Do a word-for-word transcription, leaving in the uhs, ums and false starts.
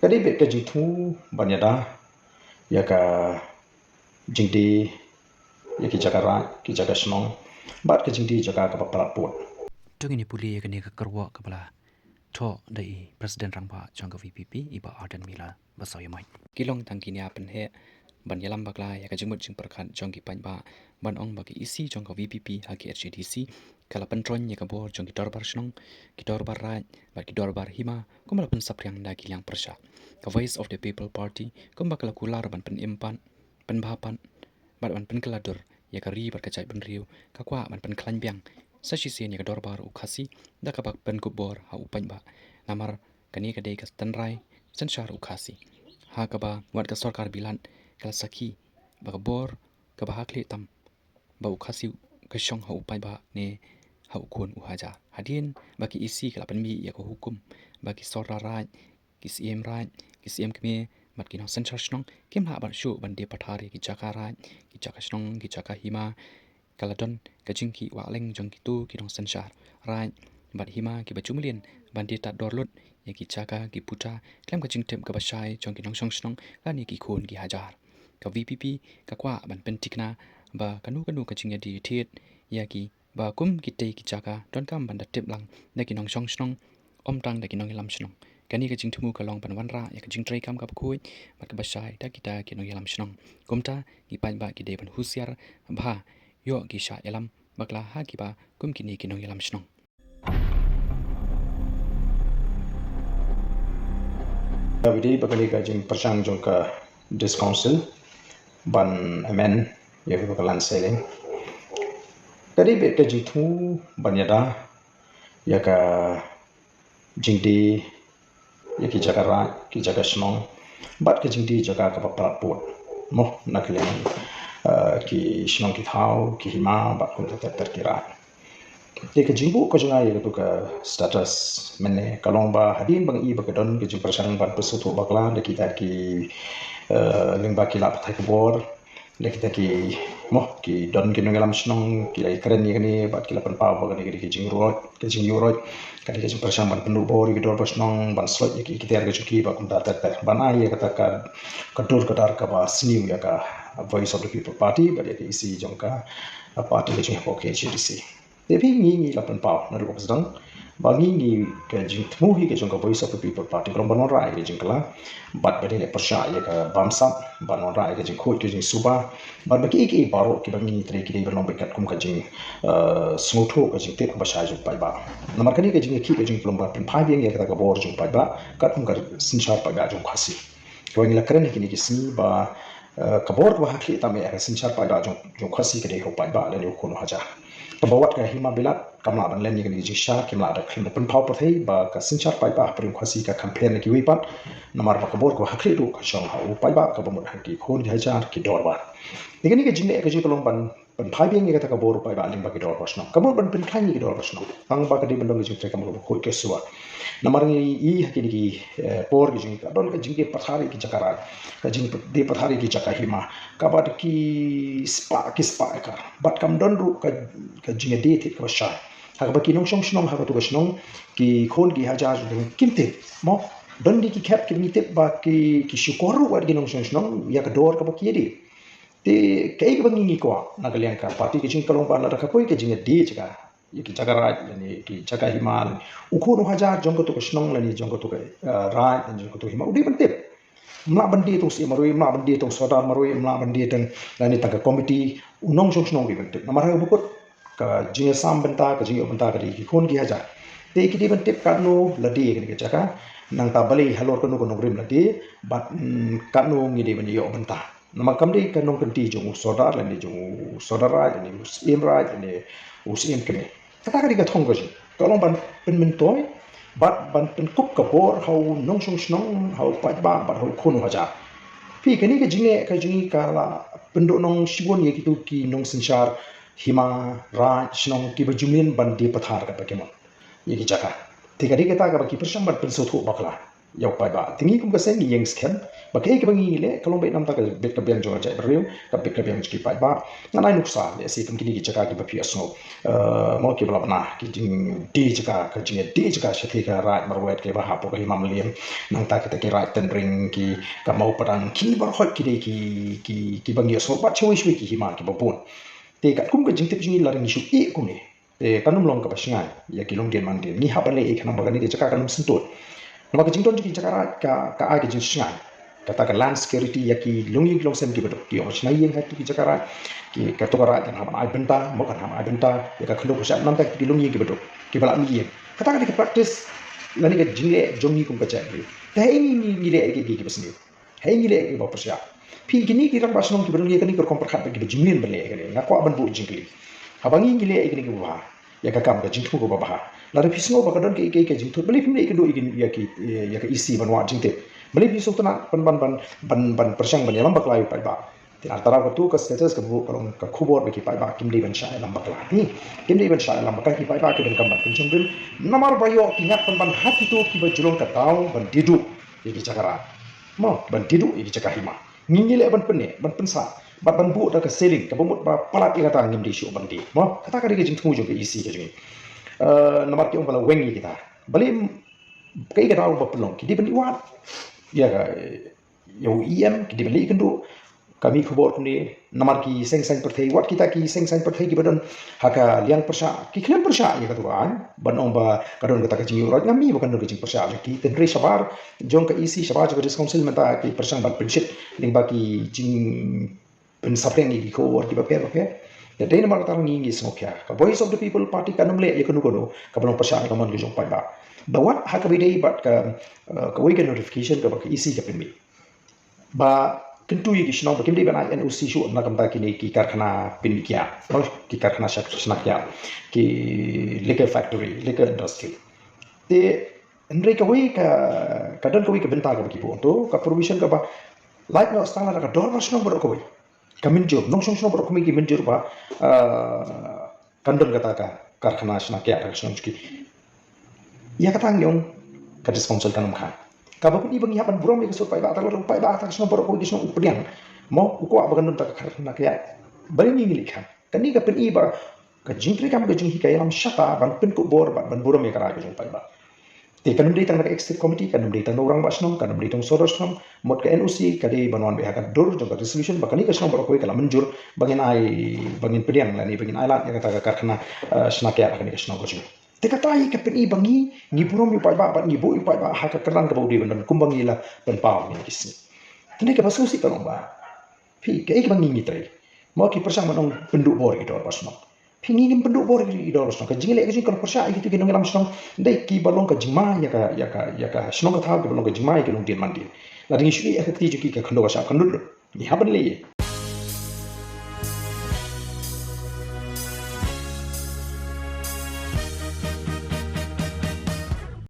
Ka dei beit ka jingthmu ban ïada ïa ka jingdie ïa ki jaka raid, ki jaka shnong, bad ka jingdie jaka kaba palat pud. To ngin ïa pule ïa kane ka kyrwoh kaba la thoh da i President Rangbah jong ka V P P, i Bah Ardent Miller Basaiawmoit. Ki long tang ki nia pynheh ban ïalam bakla ïa ka jingmut jingpyrkhat jong ki paidbah, ban ong ba ka E C jong ka V P P ha ka H A D C ka la pyntroiñ ïa ka bor jong ki dorbar shnong, ki dorbar raid bad ki dorbar hima, kumba la pynsaphriang da ki liang pyrshah. Ka Voice of the People Party kumba ka la kular ban pynim pat, pynbha pat bad ban pynkylla dur ïa ka ri bad ka jaitbynriew, ka kwah ban pynkhlaiñ biang sa shisien ïa ka dorbar u Khasi da kaba pynkup bor ha u paidbah. Namar kane ka dei ka tynrai synshar u Khasi, ha kaba wat ka sorkar Bilat ka la sakhi ba ka bor kaba ha khlieh tam ba u Khasi ka shong ha u paidbah ne ha u khun u hajar. Hadien ba ka E C ka la pynmih ïa ka hukum ba ki sordar raid, ki syiem raid, ki syiem kmie bad ki nongsynshar shnong kim lah ban shuh ban die pathar ïa ki jaka raid, ki jaka shnong, ki jaka hima, ka la don ka jingkhih wah leng jong kito ki nongsynshar raid bad hima kiba ju mlien ban die tad dor lut ïa ki jaka ki puta khlem ka jingtip kaba shai jong ki nongshong shnong lane ki khun ki hajar. Ka V P P ka kwah ban pynthikna ba kano kano ka jingïadie thied ïa ki ba kum kitei ki jaka donkam ban da tip lang da ki nongshong shnong, ym tang da ki nongïalam shnong. Kane ka jingthmu ka long ban wanrah ïa ka jingtrei kam kaba khuid bad kaba shai da kita ki nongïalam shnong. Kumta ki paidbah ki dei ban husiar bha, ïoh ki shah ïalam bakla ha kiba kum kine ki nongïalam shnong. Ka video ba kane ka jingpyrshang jong ka District Council ban amend ïa ka, ka Land Ceiling. Ka dei beit ka jingthmu ban ïada ïa ka jingdie ïa ki jaka raid, ki jaka shnong, bad ka jingdie jaka kaba palat pud mo na ka liang, eh, ki shnong ki thaw, ki hima bad kumta ter ter ki raid. Te ka jingbuh ka jong nga ïa katu ka status mynne ka long ba hadien ba nga i ba ka don ka jingpyrshang ban pynsngewthuh bakla da kita ki, eh, lyngba ki lad pathai khubor, da kita ki, mo, ki don ki nongïalam shnong ki la ïakren ïa kane bad ki la pynpaw ba kane ka dei ka jingïuhroit, ka jingïuhroit, ka dei ka jingpyrshang ban pynduh bor ïa ki dorbar shnong, ban slot ïa ki ikhtiar ka jong ki bad kumta ter ter, ban ai ïa kata ka, ka dur ka dar kaba sniew ïa ka Voice of the People Party bad ïa ka E C jong ka party ka jong ka H A D C. Te phi, ngi, ngi la pynpaw naduh ka ba sdang ba ngi, ngi, ka jingthmu hi ka jong ka Voice of the People Party ka long ban wanrah ïa ka jingkylla bad ba dei leh pyrshah ïa ka bamsap, ban wanrah ïa ka jingkhuid ka jingsuba bad ba kiei kiei baroh kiba ngi trei ki dei ban long beit katkum ka jing, eh, sngewthuh, ka jingtip kaba shai jong u paidbah. Namar kane ka jingïakhih ka jong ka long ban pynphai biang ïa kata ka bor jong u paidbah katkum ka synshar paidbah jong u Khasi. Kaba ngi la kren ha kine ki sngi ba, eh, ka bor kaba ha khlieh tam ïa ka synshar paidbah jong, jong u Khasi ka dei ka u paidbah lane u khun u hajar. Kaba wat ka hima Bilat kam lah ban len ïa kane ka jingshah, kim lah da khlem da pynpaw pyrthei ba ka synshar paidbah hapdeng u Khasi ka kham pher na kiwei pat. Namar ba ka bor kaba ha khlieh ruh ka shong ha u paidbah kaba mut ha ki khun ki hajar, ki dorbar. Te kane ka jingleh ka jong ka long ban pynphai biang ïa kata ka bor u paidbah lyngba ki dorbar shnong. Ka mut ban pynkhlaiñ ïa ki dorbar shnong tang ba ka dei ban long ka jingtrei kam kaba khuid kaba suba. Namar ngi i ha kine ki, eh, por ki jong ka don ka jingdie pathar ïa ki jaka raid, ka jingdie pathar ïa ki jaka hima kaba da ki spah ki spah ekar bad kam don ruh ka, ka jingïadie thied kaba shai. Ha kaba ki nongshong shnong ha katu ka shnong, ki khun ki hajar jong ki kim tip mo. Don ki, ki khep kiba ngi tip ba ki, ki shukor ruh wat ki nongshong shnong ïa ka dor kaba ki ïadie. Te kaei kaba ngi, ngi kwah na ka liang ka party ka jong ka long ba lada ka poi ka jingïadie jaka ïa ki jaka raid lane ki jaka hima, u khun u hajar jong katu ka shnong lane jong katu ka, eh, raid lane jong katu ka hima u dei ban tip. Ym lah ban die tang u syiem marwei, ym lah ban die tang u sordar marwei, ym lah ban die tang lane tang ka komiti, u nongshong shnong u dei ban tip. Namar ha kaba kut ka jingïasam bynta, ka jingïoh bynta ka dei ki khun ki hajar. Te ki dei ban tip katno la die kane ka jaka, nangta balei halor kano ka nongrim la die bad, mm, katno ngi dei ban ïoh bynta. Namar kam dei ka nongkynti jong u sordar lane jong u sordar raid lane u syiem raid lane u syiem kmie. Kata ka dei ka thong ka jong ka long ban pynmyntoi bad ban pynkup ka bor ha u nongshong shnong, ha u paidbah bad ha u khun u hajar. Phi, kane ka jingleh ka jong ngi ka la pynduhnong shibun ïa kito ki nongsynshar hima, raid, shnong kiba ju mlien ban die pathar katba ki mon ïa ki jaka. Te ka dei kata kaba ki pyrshang ban pynsngewthuh bakla. ïa u paidbah. Te ngi kum ka seng ngi ïeng skhem ba kaei kaba ngi leh ka long beit namar ka bit ka biang jong ka jaitbynriew, ka bit ka biang jong ki paidbah. Ngan ai nuksa, lehse kum kine ki jaka kiba phi ïohsngew, eh, mo kiba la bna ki jingdie jaka, ka jingdie jaka sha ki ka raid marwet kiba hapoh ka Hima Mylliem, nangta kita ki raid Tynring, ki ka Mawpadang, ki baroh ki dei ki, ki, kiba ngi ïohsngew bad shawei shawei ki hima kiba bun. Te katkum ka jingtip jong ngi lada ngi shu ïeh kumne, te kan ym long kaba shngaiñ ïa ki longdien mandien. Ngi hap ban leh ïa ka namar ba kane ka jaka kan ym syntud. Namar ka jingdon jong ki jaka raid ka, ka ai ka jingshngaiñ, kata ka land security ïa ki longïing ki longsem kiba duk. Ki ong shna ïing ha ki jaka raid, ki, kato ka raid kan hap ban ai bynta, mo kan hap ban ai bynta ïa ka khyndew pyrshah namar ki longïing kiba duk, kiba la mih ïing. Kata ka dei ka practice lane ka jingleh jong ngi kum ka jaitbynriew. Te haei ngi, ngi, ngi leh ïa ki, ki, kiba sniew? Haei ngi leh ïa kiba pyrshah? Phi, kine ki rangbah shnong kiba don ïa kane ka rukom pyrkhat bad kiba jingmlien ban leh ïa kane, nga kwah ban buh jingkylli. Haba ngi, ngi leh ïa kane kaba bha, ïa ka kam ka jingthmu kaba bha, lada phi sngew ba ka don kaei kaei ka jingthut, balei phim leh ïa ka dei ïa ki, ïa ka E C ban wad jingtip? Balei phi sngewtynnat ban, ban, ban, ban, ban pyrshang ban ïalam bakla ïa u paidbah? Te nangta kato ka status kaba buh ka long ka khubor ba ki paidbah kim dei ban shah ïalam bakla. Hmm. Kim dei ban shah ïalam bakla, ki paidbah ki donkam ban pynshongrim namar ba ïoh ki ngat pynban ha kito kiba ju long ka daw ban die duh ïa ki jaka raid, mo, ban die duh ïa ki jaka hima. Ngi, ngi leh ban pynneh, ban pynsah bad ban buh da ka ceiling kaba mut ba palat ïa kata ngim dei shuh ban die, mo. Kata ka dei ka jingthmu jong ka E C ka jong ngi. Eh, namar ki ong ba la weng ïa kita. Balei, kaei ka daw ba pynlong? Ki dei ban ïa wad ïa ka, ïa u E M, ki dei ban leit ïakynduh. Ka mih khubor kumne namar ki seng saiñ pyrthei, wat kita ki seng saiñ pyrthei kiba don ha ka liang pyrshah, ki khlem pyrshah ïa kato ka aiñ ban ong ba ka don kata ka jingïuhroit. Nga mih ba kan don ka jingpyrshah jong ki, hynrei shabar jong ka E C, shabar jong ka District Council mynta ki pyrshang ban pynshit lyngba ki jingpynsaphriang ïa ki khubor kiba pher bapher. Te dei namar kata ngi, ngi sngewkhia. Ka Voice of the People Party kan ym leh ïa kano kano kaba long pyrshah ïa ka mon ka jong u paidbah. Ba wat ha kaba ïadei bad ka, eh, kawei ka notification kaba ka E C ka pynmih ba kyntu ïa ki shnong ba kim dei ban ai N O C shuh na ka bynta kine ki karkhana pynmih kiad, oh, ki karkhana shna, shna kiad, ki liquor factory, liquor industry. Te hynrei kawei ka, ka don kawei ka bynta kaba ki buh, to ka provision kaba lait noh tang lada ka dorbar shnong baroh kawei ka mynjur, nongshong shnong baroh kawei ki mynjur ba, eh, kan don kata ka karkhana shna kiad ha ka shnong jong ki. Ïa kata ngi ong ka District Council kan ym khang. Kaba pyni ba ngi hap ban burom ïa ka sur paidbah, te lada u paidbah ha ka shnong baroh kawei ka shnong u pdiang, mo, u kwah ba kan don kata ka karkhana kiad, balei ngi, ngi leit khang? Kane ka pyni ba ka jingtrei kam, ka jinghikai ïalam shata ban pynkup bor bad ban burom ïa ka rai ka jong u paidbah. Te kan ym dei tang na ka executive committee, kan ym dei tang na u rangbah shnong, kan ym dei tang u sordar shnong. Mut ka N O C ka dei ban wan beit ha ka dur jong ka resolution ba kane ka shnong baroh kawei ka la mynjur ba ngin ai, ba ngin pdiang lane ba ngin ai lad ïa kata ka karkhana, eh, shna kiad ha kane ka shnong ka jong ngi. Te kata hi ka pyni ba ngi, ngi burom ïa u paidbah bad ngi buh ïa u paidbah ha ka kyrdan kaba u dei ban don kumba ngi la pynpaw ha kine ki sngi. Te kaba sngewsih ka long ba, phi, kaei kaba ngi, ngi trei? Mo, ki pyrshang ban ong pynduh bor ïa ki dorbar shnong. Phi, ngi ngim pynduh bor ïa ki dorbar shnong. Ka jingleh ka jong ngi ka long pyrshah ïa kito ki nongïalam shnong, dei kiba long ka jingma ïa ka, ïa ka, ïa ka shnong ka thaw, kiba long ka jingma ïa ki longdien mandien. Lada ngi shu ïeh ha ka kti jong ki, ka khyndew ka shyiap kan lut lut. Ngi hap ban leh.